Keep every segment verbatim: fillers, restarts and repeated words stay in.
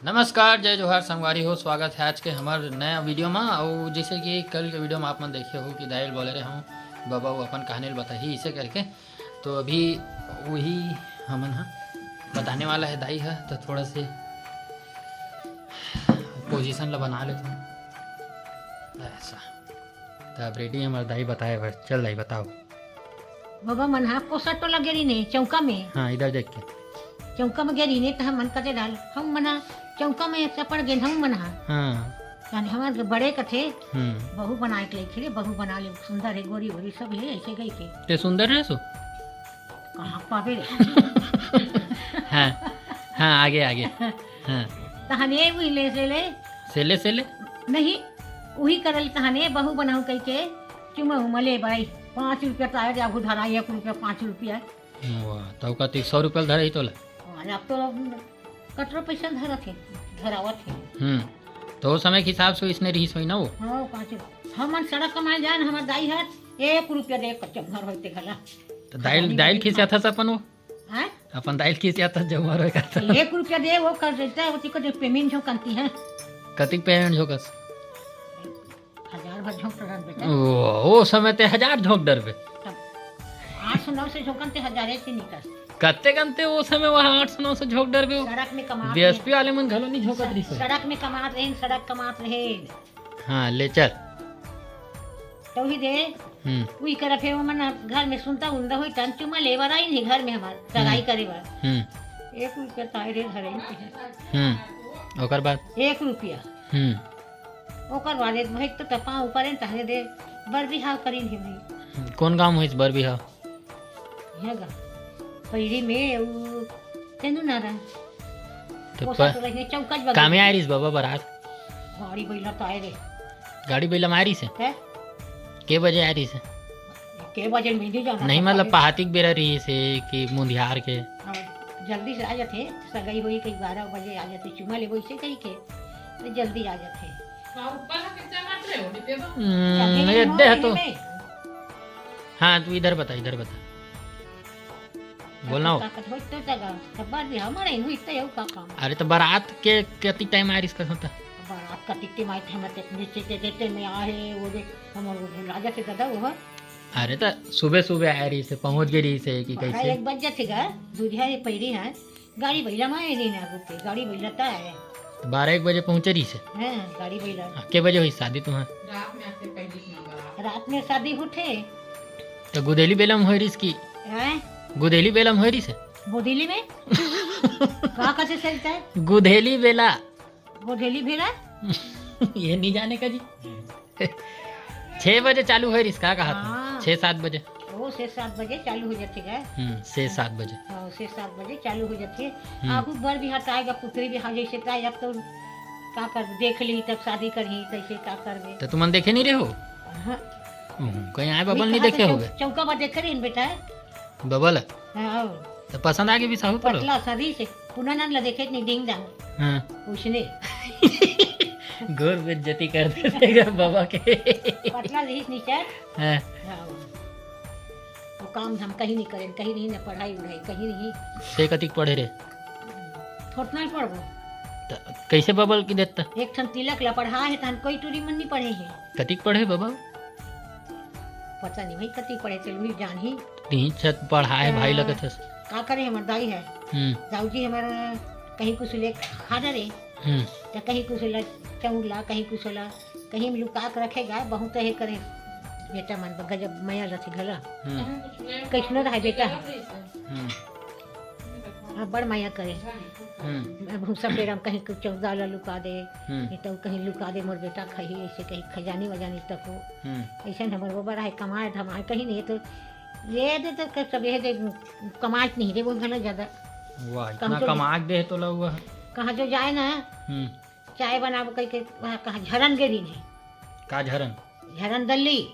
नमस्कार, जय जोहार संगवारी हो, स्वागत है आज के हमर नया वीडियो में। और जैसे कि कल के वीडियो में आप मन देखे हो कि दाई ल बोले रहे हूँ, बाबा वो अपन कहानी ल बताही इसे करके, तो अभी वही हमन ह बताने वाला है दाई ह, तो थोड़ा से पोजीशन ला बना लेते हैं ऐसा। तो अब रेडी हमारे दाई बताए बर। चल दाई बताओ। बाबा मन हा कोसा टोला गे रहिन हे चौका में। हाँ, इधर देख के। चौका में गे रहिन हे, त हमन कते डाल, हम मन हा चौका में चपड़ गेन हम मन हा। हाँ। यानी हमार के बड़े कथे, हम्म। बहू बनाए के लेखे रे, बहू बना ले, सुंदर है, गोरी वोरी सब है, ऐसे कही के। ते सुंदर है सो? कहाँ पावे रे? हाँ, हाँ, आगे, आगे। हाँ। तहने वही ले से ले। से ले, से ले? नहीं, वही करल तहने बहू बनाऊ कही के, चुमा उमा ले भाई, पाँच रुपया तो आए रे, आगू धरा, एक रुपया, पाँच रुपया। वाह, तब का तीस सौ रुपया धरा ही तोला? हाँ, अब तो कतरो पैसा धरत है, धरावत है। हम्म, तो वो समय के हिसाब से इसने रहीस होई ना वो? हाँ, पाँच रुपया। हमन सड़क कमाए जान, हमार दाई हाथ एक रुपया दे, कच्चा घर होते घला। तो दाई ल, खजानी दाई ल बड़ी खिसियाथस अपन वो? हैं? अपन दाई ल खिसियाथस जब मरो करता। एक रुपया दे, वो कर देता है, वो तिको जो पेमेंट जो करती है। कतिक पेमेंट जो कस? हजार भर झोंक डरन बेटा। ओ, ओ समय ते हजार झोंक डरबे। तब आठ सौ नौ सौ झोंकन ते हजारे से निकल। कत्ते कन ते ओ समय वहाँ आठ सौ नौ सौ झोंक डरबे हो? सड़क में कमा के। बीएसपी वाले मन घलो नहीं झोंकत रहिस। सड़क में कमात रहेन, सड़क कमात रहेन। हाँ, ले चल। तो ही दे। हम्म। उही करा फेर ओमन घर में सुनता उंदा होई तन चुमा लेबर आई नहीं घर में हमार सगाई हम्म। करे बर। हम्म। एक रुपया ताए रे घर आई नहीं। हम्म। ओकर बाद? एक रुपया। हम्म। ओकर बाद एक भाई तो टपा ऊपर है, तहने दे बर बिहाव करीन है भाई। कौन गांव होइस बर बिहाव? यहाँ गा। पहली में उ तेनू ना रहा। तो वो प-, साथ रहिने चौका ज बगल। कामे आए रहिस बाबा बारात? गाड़ी बैला तो आए रे। गाड़ी बैला में आए रहिस है? हैं? के बजे आए रहिस है? के बजे में नहीं जाना नहीं, था मतलब पहले। पहातिक बेरा रहिस है कि मुंधियार के? हाँ, जल्दी से आ जाते, सगाई हुई के ग्यारह बजे आ जाते, चुमा ले वैसे कही के, तो जल्दी आ जाते। का ऊपर के चमक रहे हो, डिब्बे बा? हम्म, चाबी ये नहीं दे हो तो। में। हाँ, तू इधर बता, इधर बता। बोलना हो। का कत होइत तो जगह, तो बार भी हमारे ही हुई तो यू का काम। अरे, तो बारात के कति टाइम आए रहिस कस होता? बारात कति टाइम आए थे, हम तो नीचे के देते में आए, वो दे, हमारे वो भुला जाते दादा, वो। अरे, तो सुबह सुबह आए रहिस है, पहुँच गए रहिस है कि बारह कैसे? एक बज जाते गा, दूधिया ये पैरी है। गाड़ी बइला म आए रहिन आगू के, गाड़ी बइला त आए। त बारह एक बजे पहुँचे रहिस हे। हाँ, गाड़ी बइला। आ, के बजे होइस शादी तुम्हार? रात में आके पहली नंबर आ। रात में शादी होथे। त गुदेली बेला म होय रहिस कि? हैं? गुदेली बेला म होय रहिस हे? बोदेली में? का कथे सरिता हे? गुदेली बेला। बोदेली बेला? ये नहीं जाने का जी। छह बजे चालू होय रिस का कहा था? हाँ। छह सात बजे। ओ, छह सात बजे चालू हो जाथे गा। हम्म, छह सात बजे। हाँ, छह सात बजे चालू हो जाथे। हम्म। आगू बर बिहाव आएगा, पुतरी बिहाव जैसे का, अब तो का कर, देख ली तब शादी करही, कैसे का करबे? तो तुमन देखे नहीं रहे हो? हाँ। हम्म, कहीं आए बबल नहीं देखे होगे? चौका पर देखे रही बेटा। बबल? हाँ। तो पसंद आगे भी साहू तोरो? पतला सरी से, पुननन ला देखे नहीं, डिंग डांग। हाँ। उसने। घोर बेइज्जती कर देते गा बाबा के। पतला रहिस नीचे। हाँ। हाँ। वो काम हम कहीं नहीं करें, कहीं नहीं ना पढ़ाई उढ़ाई, कहीं नहीं। ते कतिक पढ़े रे? थोड़ना ही पढ़बो। त कैसे बबल की देता? एक ठन तिलक ला पढ़ा है, तहन कोई टूरी मन नहीं पढ़े है। कतिक पढ़े बाबा? पता नहीं भाई, कतिक पढ़े, चल भी जान ही। नहीं, छत पढ़ा है भाई हाँ। लगत हस। का करे, हमर दाई है। हम्म। दाऊ जी हमर कहीं कुछ ले खा डरे। हम्म। त कहीं कुछ ला चौला, कहीं कुछ ला, कहीं में लुका के रखेगा, बहुत है करे। बेटा मन बर गजब मया रथे घला। हम्म। कैसनो रहे बेटा? हम्म। हाँ, बड़ मया करे। हम्म। भूसा पेड़ा में कहीं कुछ चौदा ला लुका दे, हम्म। नहीं तो कहीं लुका दे, मोर बेटा खाही, ऐसे कहीं खजानी वजानी तक हो। हम्म। ऐसे न हमर वो बड़ा है, कमाए धमाए कहीं नहीं तो ये दे तो कर सब ये दे, कमाए नहीं दे, वो घना ज्यादा। वाह, कम इतना तो कमाए दे तो लग हुआ है। कहाँ जो जाए ना, हम्म। चाय बनाबो कहिके वहाँ कहाँ झरन गे रहिन हे। का झरन? झरन दल्ली।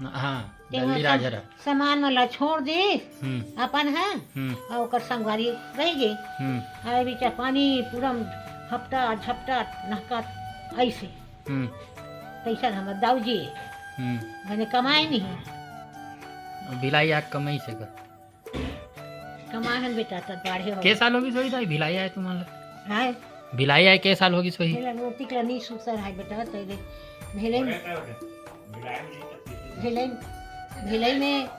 न-, हाँ, ते दल्ली वहाँ राजहरा। सम-, सामान मन ला छोड़ दिस, हम्म। अपन ह, हम्म। अउ ओकर संगवारी रह गे। हम्म। अउ बीच पानी पूरा हपटा झपटा नहका ऐसे। हम्म। तैसा हमर दाऊ जी। हम्म। मैंने कमाए नहीं। भिलाई आके कमाई से कर। कमाए हन बेटा, त बाढ़े हो। के साल होगी सोई दाई भिलाई आए तुमन ला? आए। भिलाई आए के साल होगिस होही? भेलई में ओतिक ला नी सुसर है बेटा, तेरे भेलई में, भेलई, भेलई में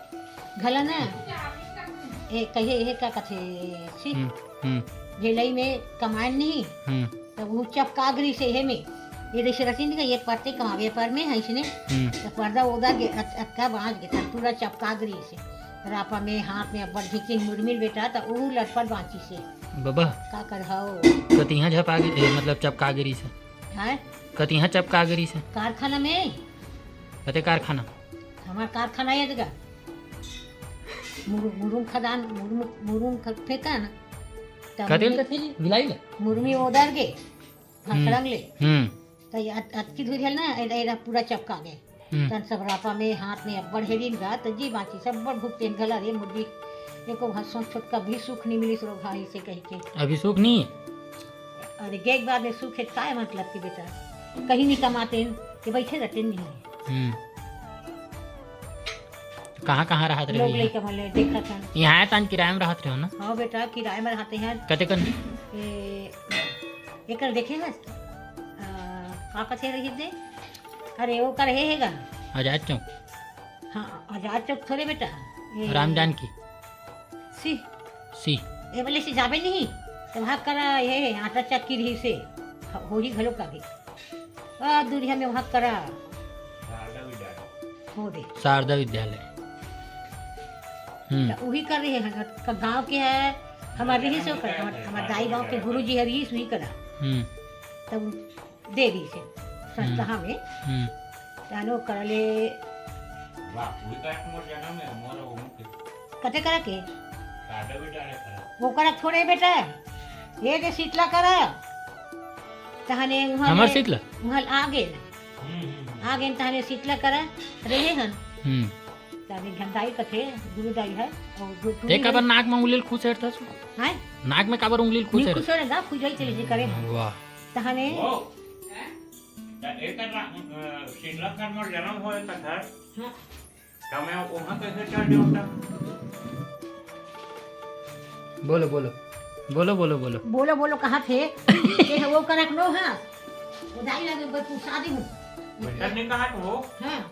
घला ना, ए, कहे, ये का कथे, सी? हम्म, हम्म। भेलई में कमाए नहीं, हम्म। तब वो चपका गरी से हे में, ये देश रसिन का ये पत्ते कमावे पर में है इसने, हम्म। तो पर्दा उधर गे, अत-, अतका बांच गे, तब पूरा चपका गरी से। रापा में, हाथ में अब्बड़ झिकिन मुरमिर बेटा, तो वो लटपट बांची से। बाबा। का कर हव? कतिहा झपा गे, ए, मतलब चपका गरी से। हैं? कतिहा चपका गरी से। कारखाना में। कते कारखाना? हमार कारखाना है जगह। मुरु-, मुरुम खदान, मुरुम, मुरुम ख-, फेंका ना। तब कते मुरमी, कथे जी? भिलाई ले? मुरमी ओदर गे, हम्म। भसड़ंग ले। हम्म। तो ये अत-, अतकी धुरियल ना, एदा, एदा पूरा चपका गे। हम्म। तन सब रापा में, हाथ में अब्बड़ हेरिन गा, तो जी बांची सब बड़ भुगतेन घला रे मुर्गी। एको भाषण छोटका भी सुख नहीं मिलिस रो भाई से कही के। अभी सुख नहीं? अरे, गे के बाद में सुख है, काय मतलब के बेटा? कहीं नहीं कमाते हैं, कि बैठे रहते नहीं। हम्म। कहाँ, कहाँ रहत रहे लोग भैया? लइका मन ले देखत हन। यहाँ है तन किराया में रहत रहे हो ना? हाँ बेटा, किराया में रहते हैं। कते कन? ए, एकर देखे हस? आ, का कथे रही दे? अरे, वो कर हे, हे गा। आजाद चौक। हाँ, आजाद चौक थोड़े बेटा। ए, राम जानकी। सी। सी। ए बोले सी जाबे नहीं। तो वहाँ करा, ये आटा चक्की रही से। होही घलो का भी। आ, दूरिया में वहाँ करा। शारदा विद्यालय। हो दे। शारदा विद्यालय। हम्म। तो वही कर रहे हैं, का गाँव के है, हमारे रही से कर, हमार, हमार दाई गाँव के गुरु जी है, रही सुई करा। हम्म। तब दे रही से, संस्था हम्म। में। हम्म। जानो कर ले। वाह, वही का एक मोर जन्म है, मोर वो के। कते करा के? शारदा विद्यालय करा। वो करा थोड़े बेटा, ये दे शीतला करा। तहने उहाँ हमर ले, शीतला? उहाँ आगे। हम्म, हम्म, हम्म। आगे तहने शीतला करा, रहे हन। हम्म। तहने घंटाई कथे, गुरुदाई है, और जो ते काबर नाक में उंगली ल खुसेरथस? हैं? नाक में काबर उंगली ल नहीं खुसेर? खुसेरे गा, खुजई चले जे करे। वाह। तहने वो, त एकर रा-, अ, शीतला कर मोर जन्म होए कथा। हाँ। त मैं ओमा कैसे चल जाऊँ त? बोलो, बोलो। बोलो, बोलो, बोलो। बोलो, बोलो, कहा थे? ये वो करक नो, हाँ। वो दाई लगे, बस तू शादी हूँ। बेटा ने कहा तो वो। हाँ।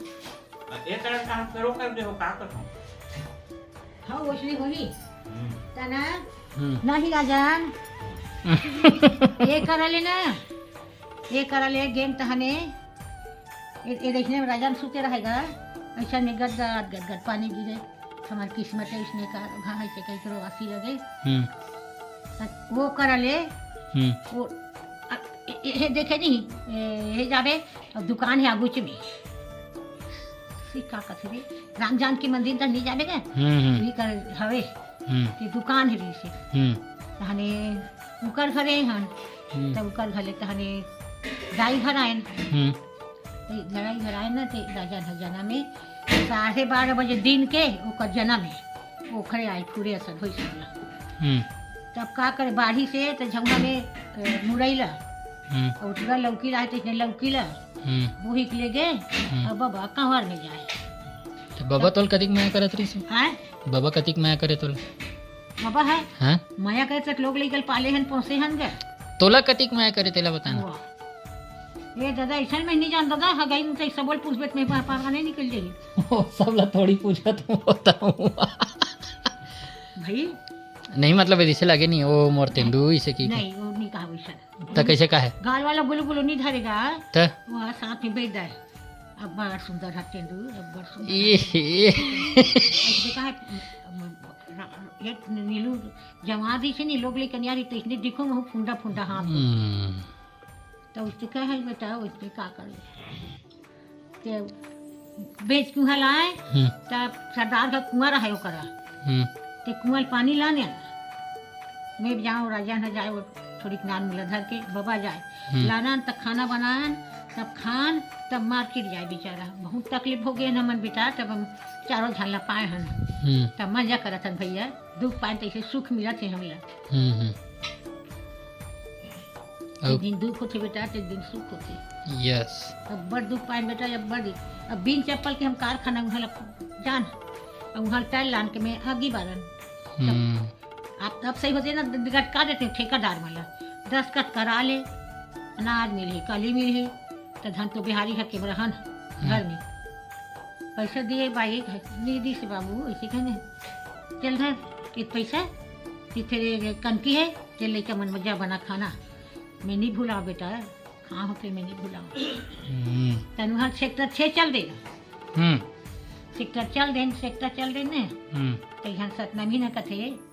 अ, ये तरह का हम करो कर दे हो, का करता हूँ? हाँ, वैसने होही। हम्म। तना? हम्म। नहीं राजन। ये करा लेना। ये करा ले गेम तहने। ये, ये देखने में राजन सुते रहेगा। ऐसा में गद गद, गद गद पानी गिरे। हमार किस्मत है इसने का, हाँ, ऐसे कहीं करो आसी लगे। हम्म। वो करा ले। हम्म। वो, अ, ए, ए, ए, देखे नहीं, ए, ए, जाबे, अब दुकान है आगूच में। सी का कथे रे? राम जानकी मंदिर तक नहीं जाबे का? हम्म, हम्म। वही कर हवे। हम्म। ये दुकान है वैसे। हम्म। तहने उकर घरे हन। हम्म। तब उकर घरे तहने दाई घर आयन। हम्म। ते लड़ाई घर आए ना, ते राजा ह जना में साढ़े बारह बजे दिन के ओकर जन्म है। ओखरे आई फुरे असन होई सकला। हम्म। तब का करे, बाढ़ी से त झउना में, ए, मुरई ला, हम्म। और उतरा लौकी ला, तो इसने लौकी ला, हम्म। बोही के ले गए, हम्म। और बाबा कंवर में जाए। तो बाबा तोल कतिक मया करत रहिस? आय? बाबा कतिक मया करे तोल? बाबा है? हाँ? मया करे तक लोग लेकर पाले हन, पोसे हन गए। तोला कतिक मया करे तेला बताना। वाह। ए दादा, ऐसा मैं नहीं जान दादा, हगाई में तो सबल पूछ बेट में पार, पार नहीं निकल जाई। वो सब ला थोड़ी पूछत हूँ, बताऊँ। भाई। नहीं, मतलब, इसे लगे नहीं, वो मोर तेंदू, इसे की नहीं, वो नहीं कहा वैसा। त कैसे का है? गाल वाला गुलू गुलू नहीं धरेगा। त? वहाँ साथ में बैठ जाए। अब बड़ा सुंदर है तेंदू, अब बड़ा सुंदर ये, है। ये। ऐसे कहा, म-, म-, ये नीलू जमा दी से नहीं, लोग लेकर नहीं आ रही, तो इसने देखो, वो फुंडा फुंडा हाथ। हम्म। तो उससे कहे, "बेटा, उससे का करे?" ते बेच कुंहा लाए, हम्म। तब सरदार का कुआं रहे ओकरा। हम्म। ते कुआं पानी लाने, मैं जाओ, राजा न जाए, वो थोड़ी नान मिला धर के, बाबा जाए। हम्म। लाना, तब खाना बनान, तब खान, तब मार्केट जाए बेचारा। बहुत तकलीफ हो गए न मन बेटा, तब हम चारों झन ला पाए हन। हम्म। तब मजा करत हन भैया, दुख पाए तैसे सुख मिलत है हमला। हम्म, हम्म। एक अउ दिन दुख होथे बेटा, तो एक दिन सुख होथे। Yes। अब्बड़ दुख पाए बेटा, अब्बड़ दुख। अब बिन चप्पल के हम कारखाना उहाँ ला जान, अब उहाँ टाइल लान के मैं आगी बारन। हम्म। आप, अब सही होथे ना, गटका देथे ठेकेदार मन ला। दस्तखत करा ले, अनाज मिलही, कली मिलही, त धन तो बिहारी ह केमरा हन घर में। पैसा दिए बाई, नी दिस बाबू, ऐसे कहने। चल धर, ये पैसा, ये फिर ये कनकी है, ये लइका मन में जा बना खाना। मैं नहीं भुलाओ बेटा, खाओ फिर मैं नहीं भुलाओ। हम्म। तनु हर सेक्टर छः चल देगा। हम्म। सेक्टर चल देन, सेक्टर चल देन ने। हम्म। तो यहाँ सतनमी न कथे,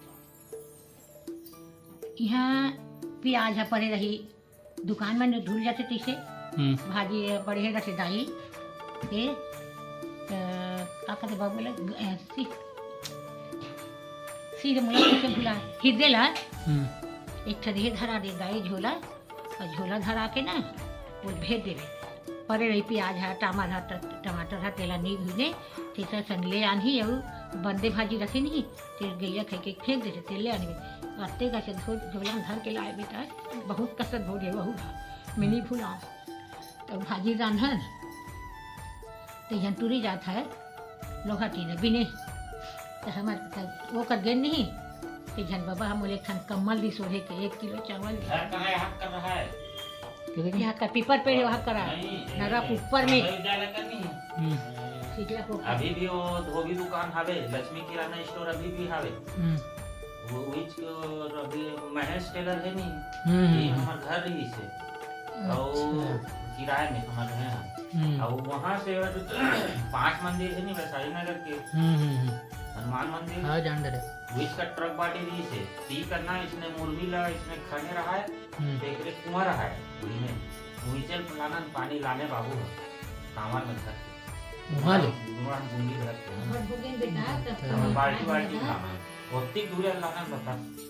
यहाँ प्याज ह परे रही, दुकान में धुल जाते तैसे। हम्म। भाजी बढ़िया रथे दाई। ए, अ, का कहते बाबू ले, अ, सी, सी रे मोला कैसे भुला, हिरदे ला। हम्म। एक ठा दे धरा दे दाई झोला, और झोला धरा के ना, वो भेज देवे। परे रही प्याज है, टमाटर, टमाटर है, तेला नहीं भूजे, तेकर संग ले आनही, अउ बंदे भाजी रखे नहीं, तेल गैया खाई के फेंक देथे, तेल ले आने में। अत्ते का से धो-, झोला में धर के लाए बेटा, बहुत कसत भोगे वहू हा, मैं नहीं भुलाओ। तो भाजी रांधन, तो यहाँ टूरी जात है, लोहा टीना बिने। तो हमार, तो वो कर गेन नहीं, तो जन बाबा हम बोले, "खान कम्मल दी सोहे के एक किलो चावल।" घर कहाँ है? हाथ कर रहा है। यहाँ का पीपर पेड़ वहाँ करा, नहीं, नरक ऊपर में। हमें उजाला करनी है। हम्म। शीतला को अभी भी वो धोबी दुकान हावे, लक्ष्मी किराना स्टोर अभी भी हावे। हम्म। वो उइच के और अभी महेश टेलर है नहीं, हम्म, ये हम्म। हमार घर रही से। अच्छा। और किराए में हमार घर है। हम्म। और वहाँ से वो जो पांच मंदिर है नहीं, वैशाली नगर के। हम्म, हम्म, हम्म। हनुमान मंदिर। हाँ, जान दे रहे। उइच का ट्रक बाटी रही से। ती करना इसने मुर्गी ला, इसने खाने रहा है। हम्म। तो एकरे कुआं रहा है, उही में। उइचल लानन पानी लाने बाबू ह। कांवर में धर के। वहाँ ले। वहाँ बूंदी धर के। और भोगेन बेटा, तब अच्छा। तो बाल्टी, बाल्टी लाना। ओत्ती दूर लानन बता।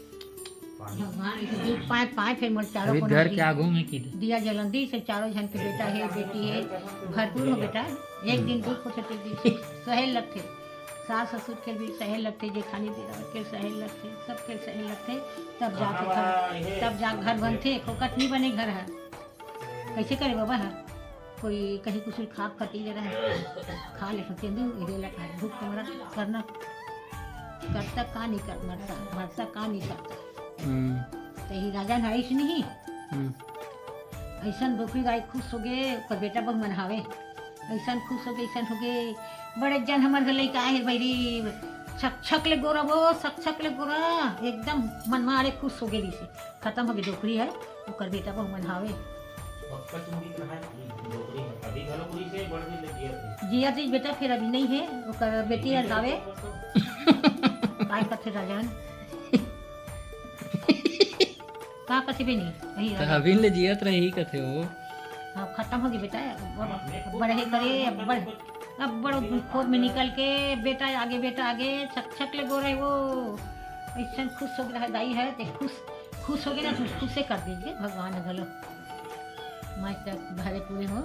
पानी। भगवान के दूध पाए, पाए, फिर मोर चारों अभी कोना घर के दी-, आगू में की दे। दिया जलन दी, से चारों झन के बेटा है, बेटी है, भरपूर हो बेटा। एक दिन दुख हो, छठी दिन सुख, सहे लगथे। सास ससुर के भी सहे लगथे, जेठानी देवर के सहे लगथे, सबके सहे लगथे, तब जाके घर, तब जा घर बनथे, फोकट नहीं बने घर है। कैसे करे बाबा है? कोई कहीं कुछ खा खटी ले रहे, खा ले, तेंदू, इधे लगा, भूख कमरा करना, करता का नहीं कर, मरता, मरता का नहीं करता। हम्म। तो ही राजा ना ऐस नहीं। हम्म। ऐसन डोकरी दाई खुश हो गए, ओकर बेटा बहू मन हावे। ऐसन खुश हो गए, ऐसन हो गए। बड़े जन हमर घर लइका आए हे भैरी, छक छक ले गोरा वो, छक छक ले गोरा, एकदम मन मारे खुश हो गए से। खत्म हो गए डोकरी है, ओकर बेटा बहू मन हावे। पक्का चुंदी तो है, डोकरी है। अभी घलो पूरी से बढ़ भी लगी है। जिया जी बेटा फिर अभी नहीं है, ओकर बेटी हर गावे। काय कथे राजन? का कथे बे नहीं? वही तो राजन। अभी ले जियत रही कथे वो। हाँ, खत्म हो गई बेटा। अब बड़े करे, अब बड़-, अब बड़ो खोर में निकल के बेटा आगे, बेटा आगे, छक छक ले गो रहे वो। ऐसन खुश हो गया है दाई है, ते खुश, खुश हो गए ना, खुश, खुश से कर दीजिए भगवान घलो। मैं तक भरे पूरे हो,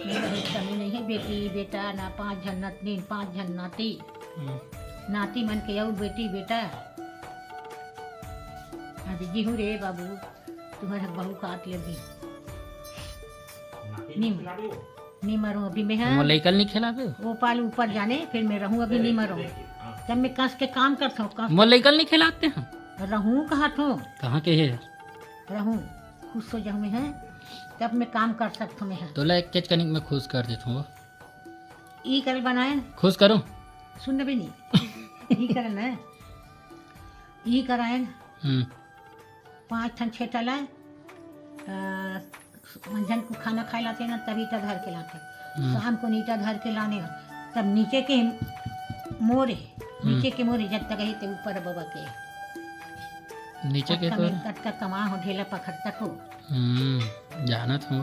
मेरा कोई कमी नहीं है। बेटी, बेटा, ना पाँच झन नतनी, पाँच झन नाती। हम्म। नाती मन के अउ बेटी, बेटा। अभी जीहू रे बाबू, तुम्हारे बहू काट ले भी। नाती नी, खिला दो। नी मरूं अभी मैं, हाँ। मोर लइका ल नी खिलाबे? वो पाल ऊपर जाने, फिर मैं रहूं अभी, नी मरूं। हाँ। जब मैं कस के काम करता हूँ, कस मोर लइका ल नी खिलाते हैं। रहूं कहा थो? कहाँ के है? रहूं, खुश हो जाऊं मैं, हैं। तब मैं काम कर सकता हूँ मैं, हैं। तोला एक केच कनिक में खुश कर देता हूँ। ई कर बनाए। खुश करूँ? सुन भी नहीं। ई कर ना। ई कराए। हम्म। पाँच ठन छे ठन ला, अ, मंझन को खाना खाए लाते ना, तब ईटा धर के लाते। हम्म। शाम को ईटा धर के लाने, तब नीचे के मोरे, हम्म। नीचे के मोरे जब तक है, ते ऊपर बाबा के। नीचे के कतका तो में, कतका कमा हो, ढेला पखर तक हो। हम्म, जानत हो,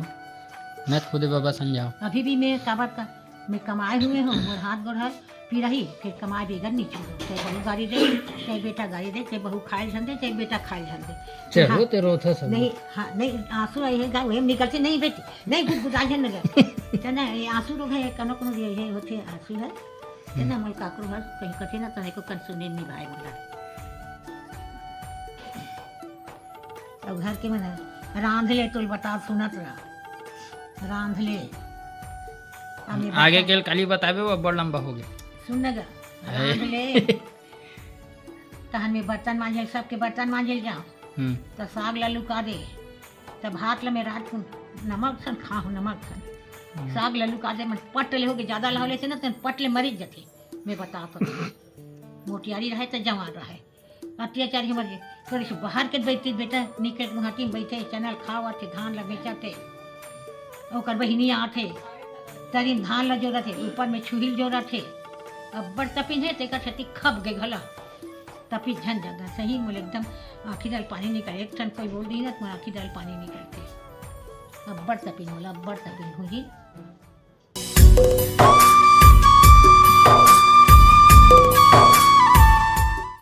मैं खुदे बाबा समझाओ। अभी भी मैं काबर का मैं कमाए हुए हूँ, मोर हाथ गोड़ है पिराही, फिर कमाए बेगर नहीं छोड़ो। चाहे बहू गारी दे, चाहे बेटा गारी दे, चाहे बहू खाए झन दे, चाहे बेटा खाए झन दे। चलो, हाँ। ते रोथा सब। नहीं, हाँ, नहीं, आंसू आई है, गा-, वही निकलते नहीं बेटी, नहीं गुदगुदा झन लगे। तो ना, ये आंसू लोग है, कनो कनो ये, ये होते आंसू है। तो ना, हम्म। मोल काकरो हर कहीं कथे ना, तो है को कन सुने नहीं भाई बोला। अब घर के मन रांध ले, तोल बता सुनत रहा। रांध ले। अब मैं आगे बर्तन के काली बताबे, वो बड़ लंबा हो गया। सुन न गा, ए। रांध ले। तहन मैं बर्तन मांजे, सबके बर्तन मांजे जाओ। हम्म। त साग ला लुका दे, त भात ला मैं रात को नमक सन खाहूँ, नमक सन। हम्म। साग ला लुका दे, मैं पट ले होगे, ज्यादा लाव लेथे ना, त पट ले मरिच जथे। मैं बता तो, मोटियारी रहे त जवान रहे, अत्याचारी हमर जे, तोरे से बाहर के बैठे बेटा, निकल गुवाहाटी में बैठे, चना ल खावत हे, धान ला बेचत हे। ओकर बहिनी आत हे, तरी में धान ला जोरत हे, ऊपर में छुहिल जोरत हे। अब्बड़ तपिन हे, तेकर सेती खप गे घला। तपिस झन जगा, सही मोला एकदम आँखी डाल पानी निकल, एक ठन कोई बोल दी ना, त मोर आँखी डाल पानी निकलथे। अब्बड़ तपिन मोला, अब्बड़ तपिन होही।